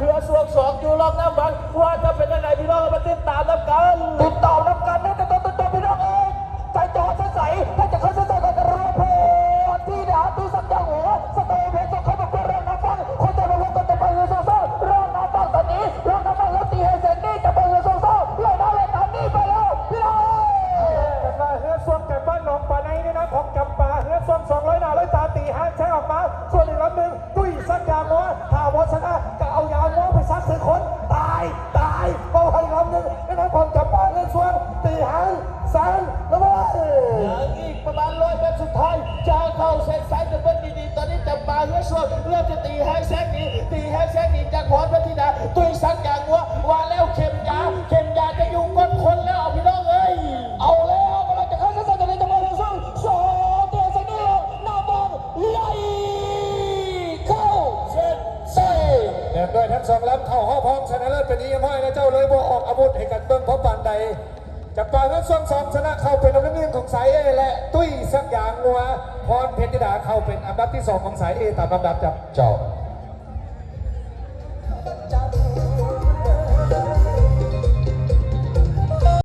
ເຮືອຊ່ວງສອງຢູ່ລ່ອງນ້ຳວັງ ວ່າຈະເປັນຈັ່ງໃດ ພີ່ນ້ອງມາຕິດຕາມນຳກັນ ຕິດຕາມນຳກັນເດີ ຕິດຕາມ ຕິດຕາມ ພີ່ນ້ອງເອີຍ ໃຈຈະຮອດໃສ ໃຈຈະເຂົ້າໃສ ໃຈຈະຮອດໃສ ທີ່ດາ ຕູ້ສັກຢ່າງຫົວ ສະເຕເພນ ສົ່ງເຂົ້າມາເພື່ອຮ້ອງນຳຟັງ ຄົນຈະມາພົບກັນຈະໄປເຮືອຊ່ວງສອງ ຮ້ອງນຳຟັງຕອນນີ້ ຮ້ອງນຳຟັງແລ້ວຕີໃຫ້ເສັດນີ້ ຈະໄປເຮືອຊ່ວງສອງ ເລີຍນະ ເລີຍຕາມນີ້ໄປແລ້ວ ພີ່ນ້ອງເອີຍ ກັນວ່າເຮືອຊ່ວງຈາກບ້ານໜອງປາໄນ ໃນນາມຂອງຈຳປາ ເຮືອຊ່ວງສອງ ລອຍໜ້າລອຍຕາ ຕີຫາງແຊງອອກມາ ສ່ວນອີກລຳໜຶ່ງ ຕຸ້ຍສັກຢາງົວ ຖ້າບໍ່ຊະນະກໍເອົາຢາງົວໄປສັກໃສ່ຄົນ ຕາຍ ຕາຍ ເວົ້າໃຫ້ລຳໜຶ່ງ ໃນນາມຂອງຈຳປາເຮືອຊ່ວງ ຕີຫາງແຊງລະເວີຍ ຍັງອີກປະມານຮ້ອຍແມັດສຸດທ້າຍ ຈະເຂົ້າເສັ້ນໄຊຈະເບິ່ງດີໆ ຕອນນີ້ຈຳປາເຮືອຊ່ວງ ເລີ່ມຈະຕີຫາງແຊງໜີ ຕີຫາງແຊງໜີຈາກພອນພັນທິດາ ຕຸ້ຍສັກຢາງົວ ວ່າແລ້ວເຂັມຢາ ເຂັມຢາຈະຢູ່ກົ້ນຄົນແລ້ວ ພີ່ນ້ອງເອີຍ ເອົາແລ້ວ ກຳລັງຈະເຂົ້າເສັ້ນໄຊ ຕອນນີ້ຈຳປາເຮືອຊ່ວງ ສອງ ເຕະໃສ່ໜຶ່ງ ນຳບາງ ໄລ່ເຂົ້າເສັ້ນໄຊ ແມ່ນດ້ວຍທັງສອງລຳ ເຂົ້າຮອບຮອງຊະນະເລີດເປັນທີ່ຮຽບຮ້ອຍແລ້ວ ເຈົ້າເລີຍບໍ່ອອກອາວຸດໃຫ້ກັນເບິ່ງພໍປານໃດ. ຈຳປາເຮືອຊ່ວງສອງ ຊະນະເຂົ້າເປັນອັນດັບໜຶ່ງຂອງສາຍເອ ແລະ ຕຸ້ຍສັກຢາງົວ ພອນເພັດທິດາ ເຂົ້າເປັນອັນດັບທີສອງຂອງສາຍເອຕາມລຳດັບ. ເຈົ້າ ເຈົ້າ